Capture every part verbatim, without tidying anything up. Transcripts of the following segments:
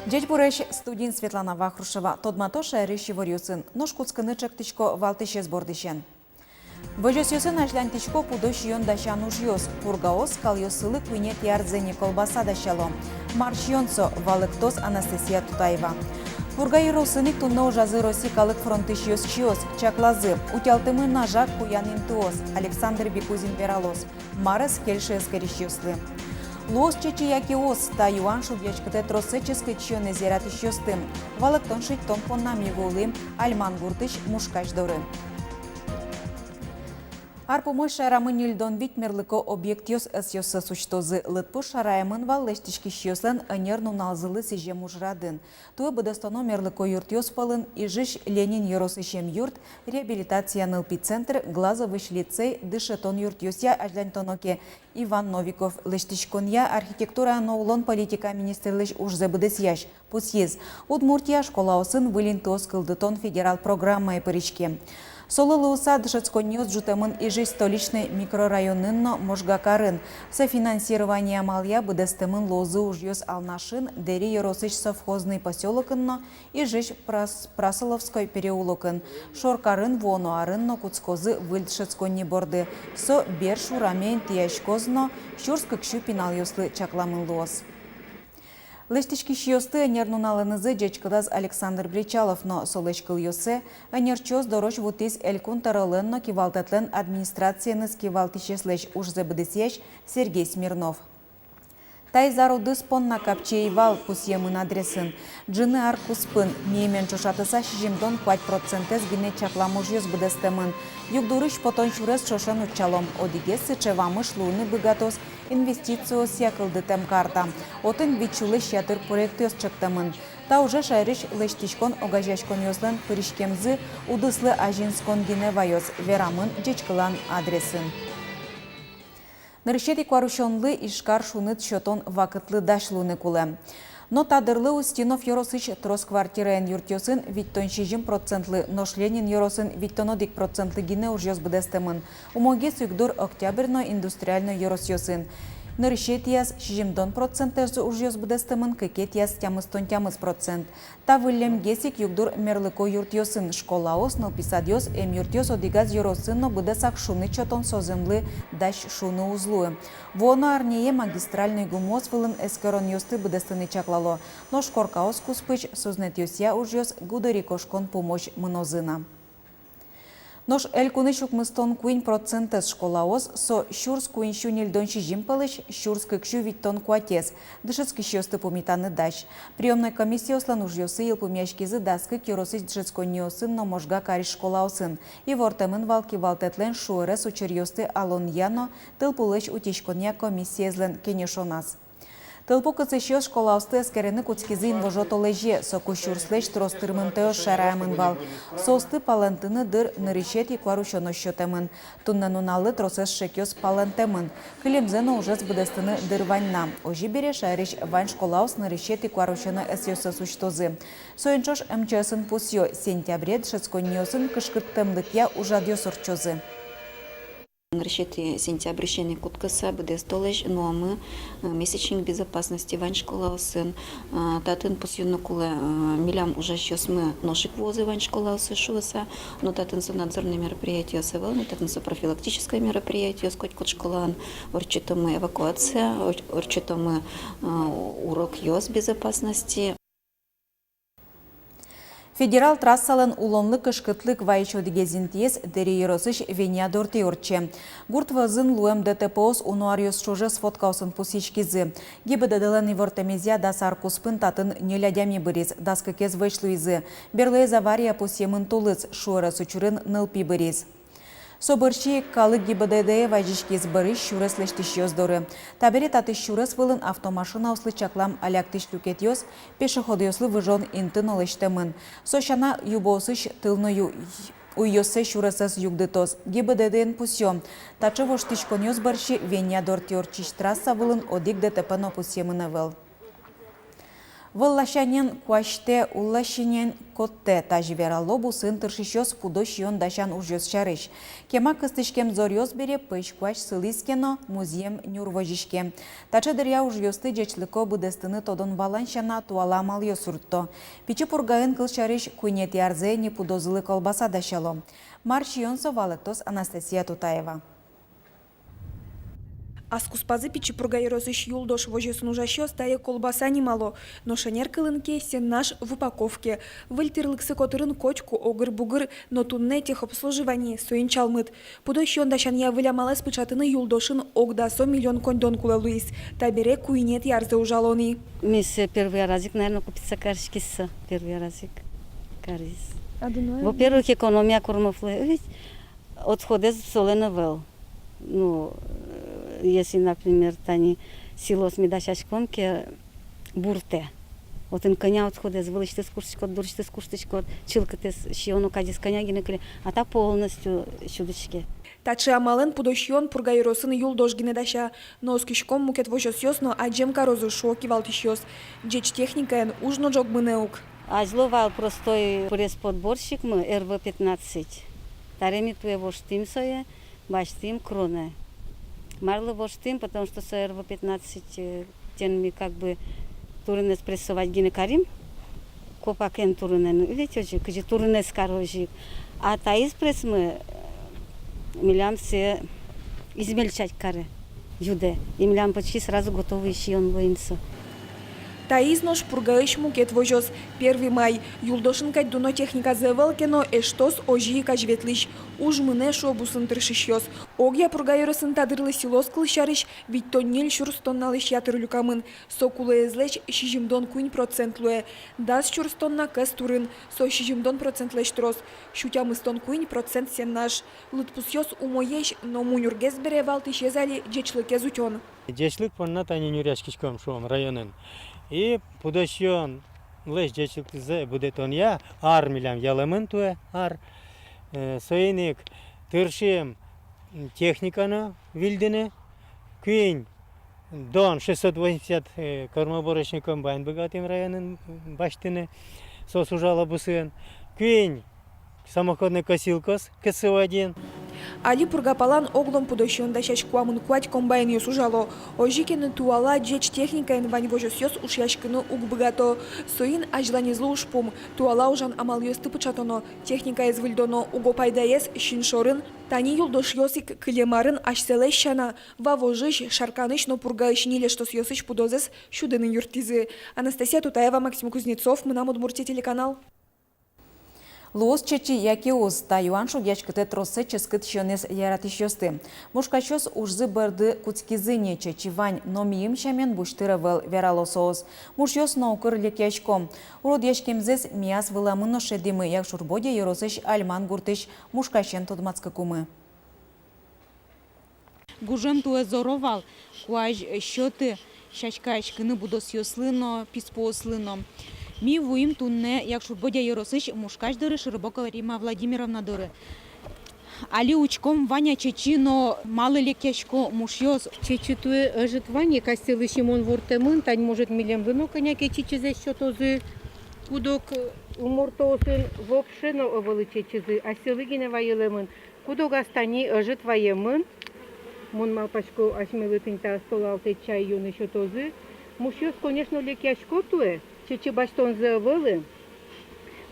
Ӟечбуресь! Студиын Светлана Вахрушева. Тодмато шаерысь иворъёсын. Нош кутскыны чектӥсько валтӥсез бордысен. Возёсъёсын азьланьтӥсько пудо сиён дасян ужъёс. Пургаос скалъёссылы куинетӥ арзэ ни колбаса дасяло. Мар сиён со, валэктоз Анастасия Тутаева. Пурга ёросын ик туннэ ужазы Росси калык фронтысь ёзчиос. Чаклазы, утялтэмын на жаг куян интыос. Александр Бикузин вералоз, мар ӧз кельшы эскерисьёслы. Луоз чечы яке уз, та юан шугъяськытэ троссэ ческыт сиёнэз яратӥсьёсты. Валэктон-шедьтон понна ми вуылӥм Альман гуртысь мушкась доры. Ар пумозь шаерамы ньыльдон вить мерлыко объектъёс ӧсъёссэс усьтозы. Лыдпус шараямын вал лэсьтӥськисьёслэн ӧнер нуналзылы сӥзем ужрадын. Туэ быдэстоно мерлыко юртъёс пӧлын Ижысь Ленин ёросысь эмъюрт, реабилитация нылпи центр, Глазовысь лицей, дышетон юртъёсъя азьланьтоно ке, Иван Новиков лэсьтӥськонъя, архитектурая но улон политикая министрлэсь ужзэ быдэсъясь пусйиз. Удмуртия школаосын выль интыос кылдытон федерал программае пыриське. Солы луыса дышетсконниос ӝутэмын Ижысь Столичный микрорайонын но Можгакарын. Софинансирование амалъя быдэстэмын луозы ужъёс Алнашын, Дэри ёросысь Совхозный посёлокын но Ижысь Прос-, Прасоловской переулокын, шоркарын, вуоно арын но кутскозы выль дышетсконни борды. Со Берш ураме интыяськоз но сюрс кык сю пиналъёслы чакламын луоз. Лэсьтӥськисьёсты ӧнер нуналэнызы ӟечкылаз Александр Бречалов но, солэсь кылъёссэ, ӧнерчиос дорозь вуттӥз Элькун тӧролэн но кивалтэтлэн администрациеныз кивалтӥсезлэсь ужзэ быдэсъясь Сергей Смирнов. Таиз ар удыс понна капчи ӧй вал, пусъемын адресын. Ӝыны ар куспын, миемен ӵошатыса, сизьымдон куать процентэз гинэ чаклам ужъёс быдэстэмын. Югдурысь потон сюрес ӵошен утчалом. Одӥгез сыӵе вамыш луыны быгатоз инвестициосъя кылдытэм карта. Отын вить сюлэсь ятыр проектъёс чектэмын. Та уже шаерысь лэсьтӥськон огазеяськонъёслэн пыриськемзы удыслы азинскон гинэ ваёз, верамын ӟечкылан адресын. Нырысетӥ куарусёнлы Ижкар шуныт сётон вакытлы дась луыны кулэ. Но та дырлы Устинов ёросысь трос квартираен юртъёсын витьтон сизьым процентлы, нош Ленин ёросын витьтон одӥг процентлы гинэ ужъёс быдэстэмын. Умойгес югдур Октябрь но Индустриальной ёросъёсын. Нырысетӥяз сизьымдон процентэз ужъёс быдэстэмын, кыкетӥяз тямыстон тямыс процент. Та выллемгес ик югдур мерлыко юртъёсын: школаос, нылпи садъёс, эмъюртъёс одӥгаз ёросын но быдэсак шуныт сётон со зэмлы дась шуыны уз луы. Вуоно арняе магистральной гумыос вылын эскеронъёсты быдэстыны чаклало, нош коркаос куспысь сузнэтъёсъя ужъёс гудырикошкон пумозь мынозы на. Нош элькунысь укмыстон куинь процентэз школаос, со сюрс куинь сю ньыльдон сизьым пӧлысь сюрс кык сю витьтон куатез, дышетскисьёсты пумитаны дась. Приёмной комиссиослэн ужъёссы йылпумъяськизы дас кык ёросысь дышетсконниосын но Можга карись школаосын. Ивортэмын вал кивалтэтлэн шуэрес учыръёсты алонъя но тылпулэсь утиськонъя комиссиезлэн кенешоназ. Тылпу кысӥсьёс школаосты эскерыны кутскизы инвожо толэзе, соку сюрслэсь трос тырмымтэос шараямын вал. Соосты палэнтыны дыр нырысетӥ куарусёнозь сётэмын. Туннэ нуналлы тросэз шекъёс палэнтэмын. Кылемзэ но ужез быдэстыны дыр вань на. Озьы бере, шаерысь вань школаос нырысетӥ куарусёно ӧсъёссэс усьтозы. Соин ӵош МЧС-ын пусъё, сентябре дышетсконниосын кышкыттэмлыкъя ужрадъёс ортчозы. Нырысетӥ сентябрьысен ик кутскыса, быдэс толэзь нуомы, э, месячник безопасности вань школаосын. Э, татын пусйыны кулэ, э, милям ужасьёсмы нош ик вуозы вань школаосы шуыса, но татын со надзорной мероприятиос ӧвӧл ни, татын со профилактической мероприятиос. Котькуд школаын ортчытомы эвакуация, ор-, ортчытомы, э, урокъёс безопасности. Федерал трассалэн улонлы кышкытлык вайись одӥгез интыез Дэри ёросысь Веня дортӥ ортче. Гурт вӧзын луэм ДТП-ос уно аръёс ӵоже сводкаосын пусйиськизы. ГИБДД-лэн ивортэмезъя, дас ар куспын татын ньыль адями быриз, дас кыкез вӧсь луизы. Берлоез авария пусъемын тулыс, шуэрес учырын нылпи быриз. Со бӧрсьы ик калык ГИБДД-е вазиськиз, бӧрысь сюрес лэсьтӥсьёс доры. Табере татысь сюрес вылын автомашинаослы чаклам аляктӥсь люкетъёс, пешеходъёслы выжон инты но лэсьтэмын. Со сяна, юбоосысь тылной ю-, уйёссэ сюресэз югдытоз. ГИБДД-ен пусъё: таӵе воштӥськонъёс бӧрсьы Веня дортӥ ортчись трасса вылын одӥг ДТП но пусъемын ӧвӧл. Вылласянен куасьтэ, улласянен коттэ. Тазьы верало бусыын тыршисьёс пудо сиён дасян ужъёс сярысь. Кема кыстӥськем зоръёс бере пӧсь куазь сылӥз ке но, музъем нюр возиське. Таӵе дыръя ужъёсты ӟечлыко быдэстыны тодон-валан сяна туала амалъёс юртто. Пичи Пургаын, кылсярысь, куинетӥ арзэ ини пудозылы колбаса дасяло. Мар сиён со, валэктоз Анастасия Тутаева. Ас куспазы Пичи Пурга ёросысь юлдош возёсын ужасьёс тае колбаса нимало, но шонер кылын ке, сенаж в упаковке. Выль тӥрлыксы котырын котьку огыр-бугыр, но туннэ техобслуживание, соин чалмыт. Пудо сиён дасянъя выль амалэз пыӵатыны юлдошын ог дасо миллион коньдон кулэ луиз. Табере куинетӥ арзэ ужало ни. Ми сое первый раз ик, наверно, купиться кариськиз со, первый раз ик кариз. А дуно? Во-первых, экономия кормов луэ, ведь отходэз солэн ӧвӧл. Ну, э, если, например, тани силос ми дасяськом ке, буртэ. Отын кӧня отходэз, вылысьтыз куштӥськод, дурысьтыз куштӥськод, чылкытэз, сиён кадьыз кӧня гинэ кыле, а та полностью сюдӥське. Таӵе амалэн пудо сиён Пурга ёросын юлдош гинэ дася. Но оскиськом, мукет возёсъёс но адӟем карозы, шуо кивалтӥсьёс. Ӟеч техникаен уж но ӝог мынэ ук. Азьло вал простой пресс-подборщикмы, Р В пятнадцать. Табере ми туэ воштӥм сое, басьтӥм кронэ. Марлы воштӥм, потому что со Р В пятнадцать, э, тен ми как бы турынэз прессовать гинэ карим, копакен турынэн, ведь озьы, кызьы турынэз каро, озьы ик. А таиз прессмы, э, милям сое измельчать каре, юдэ. И милям почти сразу готовый сиён луэ ини со. Таиз нош Пургаысь мукет возёс, «Первый май». Юлдошын кадь дуно техниказы ӧвӧл ке но, эштос озьы ик азьветлӥсь. Уж мынэ, шуо бусыын тыршисьёс. Огъя Пурга ёросын та дырлы силос, кылсярысь, витьтон ньыль сюрс тонналэсь ятыр люкамын. Со кулэезлэсь сизьымдон куинь процент луэ. Дас сюрс тонна кӧс турын, со сизьымдон процентлэсь трос. Сю тямыстон куинь процент сенаж. Лыдпусъёс умоесь, но мунёргес бере, валтӥсез али — ӟечлыкез утён. Ӟечлык понна тани нюръяськиськом, шуом, районын. И пудо сиёнлэсь ӟечлыкзэ будэтонъя ар милям ялэмын туэ, ар. Э, соин ик тыршим, м, техника но вильдыны. Куинь Дон шестьсот восемьдесят, э, кормоуборочный комбайн быгатӥм районын басьтыны, соос ужало бусыын. Куинь самоходный косилкаос, К С один. Али Пурга палан оглом пудо сиён дасясь куамын куать комбайнъёс ужало. Озьы ке но, туала ӟеч техникаен вань возёсъёс ушъяськыны уг быгато. Соин азьланезлы ужпум — туала ужан амалъёсты пыӵатоно, техникаез выльдоно, уго пайдаез син шорын. Тани юлдошъёс ик кылем арын асьсэлэсь сяна Вавожысь, Шарканысь но Пургаысь ньыль эштосъёсысь пудозэс сюдыны юрттӥзы. Анастасия Тутаева, Максим Кузнецов, «Мынам Удмуртие» телеканал. Луоз чечы яке уз, та юан шугъяськытэ троссэ ческыт сиёнэз яратӥсьёсты. Мушкасьёс ужзы борды кутскизы ни, чечы вань, но миым сямен бусьтыр ӧвӧл, верало соос. Мушъёс но укыр лекъясько. Уродъяськемзэс ми ас выламы но шӧдӥмы, Якшур-Бӧдья ёросысь Альман гуртысь мушкасен тодматскыкумы. Гужем туэ зоро вал, куазь сётэ сяськаяськыны будосъёслы но, писпуослы но. Ми вуим туннэ Якшур-Бӧдья ёросысь мушкась доры, Широбокова Римма Владимировна доры. Али учком, вань-а чечы но малы лекъясько мушъёс. Чечы туэ ӧжыт вань ик, асьсэлы симон вуртэмын, тань, может, милемлы но кӧня ке чечызэс сётозы. Куд-ог умортоосын вообще но ӧвӧл чечызы, асьсэлы гинэ вайылэмын. Куд-огаз тани ӧжыт ваемын. Мон малпасько, асьмелы тӥнь та стол алтэ чай юыны сётозы. Мушъёс, конечно, лекъясько туэ, чечы басьтонзы ӧвӧл ини.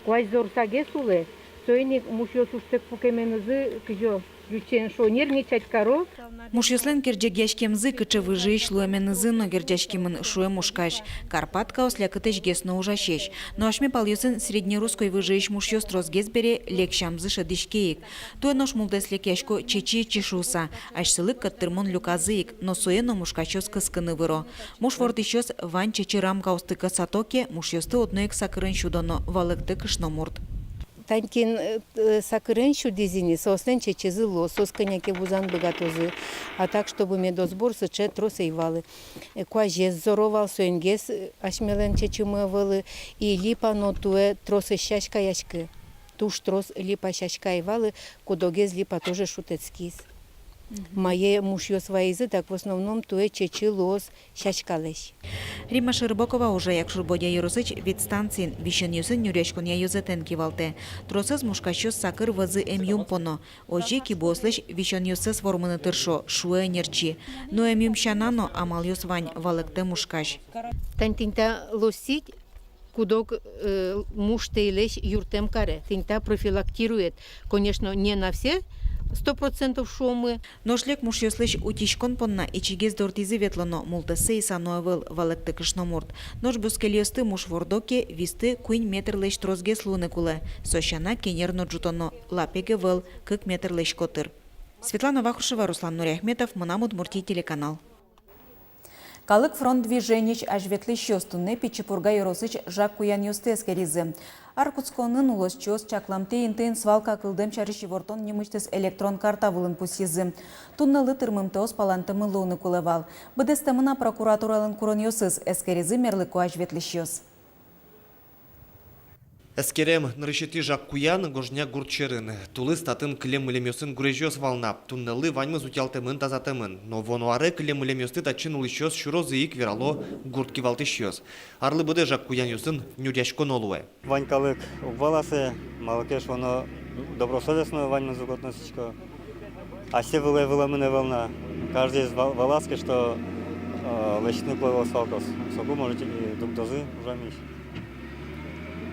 Куазь зорсагес улэ, соин ик мушъёс ужтэк пукеменызы, кызьы ӟучен шуо, нервничать каро. Мушъёслэн керӟегъяськемзы, кыӵе выжыысь луэменызы но герӟаськемын, шуэ мушкась. Карпаткаос лякытэсьгес но ужасесь. Но асьме палъёсын среднерусской выжыысь мушъёс тросгес бере, лексямзы шӧдӥське ик. Туэ нош мултэс лекъясько чечы ичи шуыса, асьсэлы кӧттырмон люказы ик, но сое но мушкасьёс кыскыны выро. Муш вордӥсьёс вань чечы рамкаосты кӧсато ке, мушъёсты одно ик сакырен сюдоно, валэктэ кышномурт. Тань кин, э, сакырен сюдӥз ини, соослэн чечызы луоз, соос кӧня ке вузан быгатозы. А так, чтобы медосбор, сыӵе трос ӧй вал. Э, куазез зоро вал, соингес, э, асьмелэн чечымы ӧвӧл, и липа но туэ трос ӧз сяськаяськы. Туж трос липа сяська ӧй вал, куд-огез липа тоже шутэтскиз. Мае мушъёс вайизы, так в основном туэ чечы луоз сяськалэсь. Римма Шербокова ужа Якшур-Бӧдья ёросысь ветстанциын, висёнъёсын нюръяськонъя ёзэтэн кивалтэ. Тросэз мушкасьёс сакыр вӧзы эмъюм поно. Озьы ик кибыослэсь висёнъёссэс вормыны тыршо, шуэ ӧнерчи. Но эмъюм сяна но амалъёс вань, валэктэ мушкась. Тань тӥнь та лосить кудог, э, муштэлэсь юртэм каре, тӥнь та профилактирует. Конечно, не на все сто процентов, шуомы. Нош лек мушъёслэсь утиськон понна ичигес дортӥзы ветлоно, мултэссэ исано ӧвӧл, валэктэ кышномурт. Нош бускельёсты муш вордо ке, висты куинь метрлэсь тросгес луыны кулэ. Со сяна кенер но ӝутоно, лапег ӧвӧл, кык метрлэсь котыр. Светлана Вахрушева, Руслан Нуриахметов, «Мынам Удмуртие» телеканал. Калык фронт движениысь азьветлӥсьёс туннэ Пичи Пурга ёросысь жаг куянъёсты эскеризы. Ар кутсконын улосчиос чакламтэ интыын свалка кылдэм сярысь ивортон нимысьтыз электрон карта вылын пусйизы. Туннэлы тырмымтэос палэнтэмын луыны кулэ вал. Быдэстэмын-а прокуратуралэн куронъёсыз, эскеризы мерлыко азьветлӥсьёс. Эскерем, нырысетӥ жаг куян Гожня гурт сьӧрын. Тулыс татын кылем-мылемъёсын гурезьёс вал на. Туннэлы ваньмыз утялтэмын, тазатэмын. Но вуоно аре кылем-мылемъёсты татчын улӥсьёс сюрозы ик, верало, гурт кивалтӥсьёс. Арлы быдэ жаг куянъёсын нюръяськоно луэ. Вань калык уг валаса, малы ке шуоно, добросовестно ваньмыз уг относисько. Асьсэ вылэ вылэмын ӧвӧл на. Каждыез ва-, валаське, что, э, лэсьтыны кулэ вал свалкаос. Соку, может, и дугдозы ужамысь.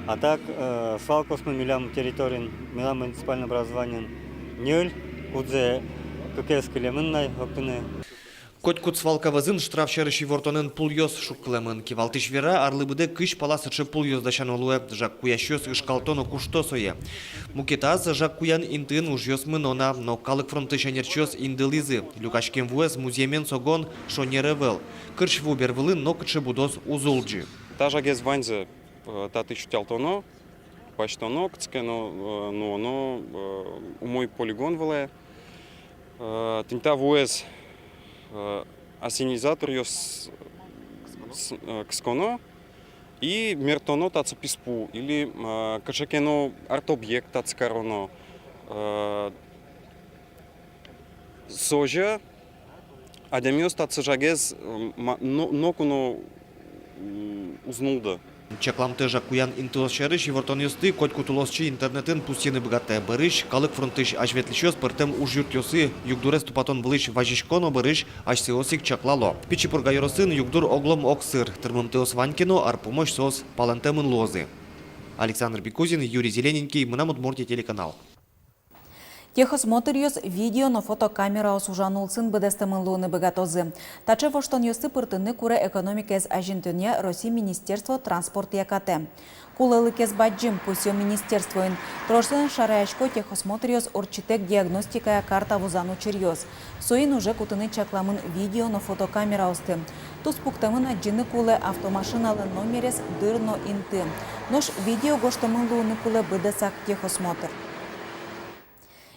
А так, э, свалкаосмы милям территориын, милям муниципальной образованиын ньыль, кудзэ кыкез кылемын на октыны. Котькуд свалка вӧзын штраф сярысь ивортонын пулъёс шуккылэмын. Кивалтӥсь вера, арлы быдэ кызь пала сыӵе пулъёс дасяно луэ. Жаг куясьёс ышкалто но кушто сое. Мукетаз жаг куян интыын ужъёс мыно на, но Калык фронтысь ӧнерчиос индылӥзы: люкаськем вуэз музъемен согон шонер ӧвӧл. Кырсь ву бервылын нокыӵе будос уз улӟы. Та жагез ваньзэ, э, татысь утялтоно, пасьтоно, кытчы ке но, э, нуоно, э, умой полигон вылэ. Э, тӥнь та вуэз, э, ассенизаторъёс с-, э, кысконо и мерттоно татчы писпу или, э, кыӵе ке но арт-объект татчы кароно. Э, со же адямиос татчы жагез, м, ма-, но-, ноку но, м, уз нулло. Чакламтэ, жаг куян интыос сярысь ивортонъёсты котькуд улосчи интернетын пусйыны быгатэ. Бӧрысь Калык фронтысь азьветлӥсьёс пӧртэм ужъюртъёсы югдурез тупатон вылысь вазисько но бӧрысь асьсэос ик чаклало. Пичи Пурга ёросын югдур оглом огсыр. Тырмымтэос вань ке но, ар пумозь соос палэнтэмын луозы. Александр Бекузин, Юрий Зелененький, «Мынам Удмуртие» телеканал. Техосмотръёс видео но фотокамераос ужан улсын быдэстэмын луыны быгатозы. Таӵе воштонъёсты пыртыны куре экономикаез азинтонъя Россиысь министерство транспортъя катэ. Кулэлыкез бадӟым, пусъё министерствоын. Тросэз шараясько техосмотръёс ортчытэк диагностикая карта вузан учыръёс. Соин уже кутыны чакламын видео но фотокамераосты. Туспуктэмын адӟыны кулэ автомашиналэн номерез, дыр но инты. Нош видео гожтэмын луыны кулэ быдэсак техосмотр.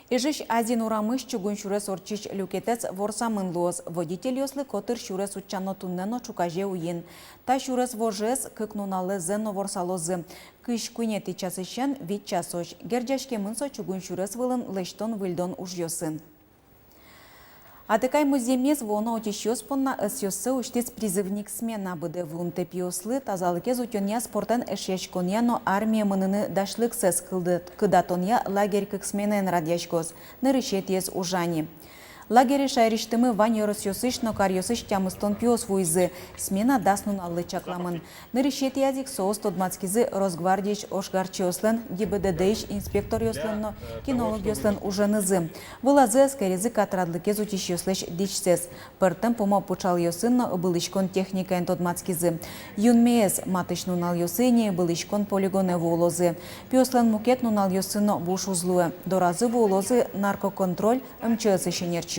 Ижысь Азин урамысь чугун сюрес ортчись люкетэз ворсамын луоз. Водительёслы котыр сюрес утчано туннэ но ӵуказе уин. Та сюрес вожез кык нуналэ зэм но ворсалозы: кызь куинетӥ часысен вить часозь. Герӟаськемын со чугун сюрес вылын лэсьтон-выльдон ужъёсын. Атыкай музъемез вуоно утисьёс понна ӧсъёссэ усьтӥз призывник смена. Быдэ вуымтэ пиослы тазалыкез утёнъя, спортэн эшъяськонъя но армие мыныны дасьлыксэс кылдыт-, кыдатонъя лагерь кык сменаен радъяськоз. Нырысетӥез ужа ни. Лагере шаерысьтымы вань ёросъёсысь но каръёсысь тямыстон пиос вуизы. Смена дас нуналлы чакламын. Нырысетӥяз ик соос тодматскизы Росгвардиысь ожгарчиослэн, ГИБДД-ысь инспекторъёслэн но кинологъёслэн уженызы. Вылазы эскеризы катрадлыкез утисьёслэсь дӥсьсэс. Пӧртэм пумо пыӵалъёсын но ыбылӥськон техникаен тодматскизы. Юнмеез, матысь нуналъёсы ини ыбылӥськон полигонэ вуылозы. Пиослэн мукет нуналъёссы но буш уз луэ. Доразы вуылозы наркоконтроль, МЧС-ысь ӧнерчиос.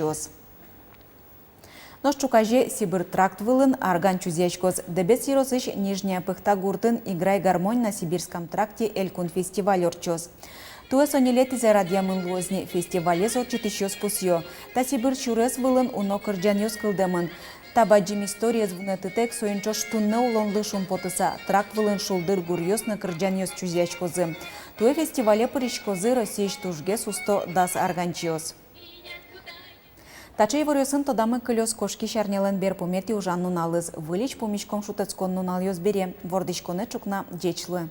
Нош ӵуказе Сибыр тракт вылын арган чузъяськоз. Дэбес ёросысь Нижняя Пыхта гуртын «Играй, гармонь на сибирском тракте» элькун фестиваль ортчоз. Туэ со ньылетӥзэ радъямын луоз ни. Фестивалез ортчытӥсьёс пусъё: та сибыр сюрес вылын уно кырӟанъёс кылдэмын. Та бадӟым историез вунэтытэк, соин ӵош туннэ улонлы шумпотыса, тракт вылын шулдыр гуръёс но кырӟанъёс чузъяськозы. Туэ фестивале пыриськозы Россиысь тужгес усто дас арганчиос. Таӵе иворъёсын тодамы кылёз кошкись арнялэн берпуметӥ ужан нуналыз. Выльысь пумиськом шутэтскон нуналъёс бере. Вордӥськонэ ӵукна ӟеч луэ.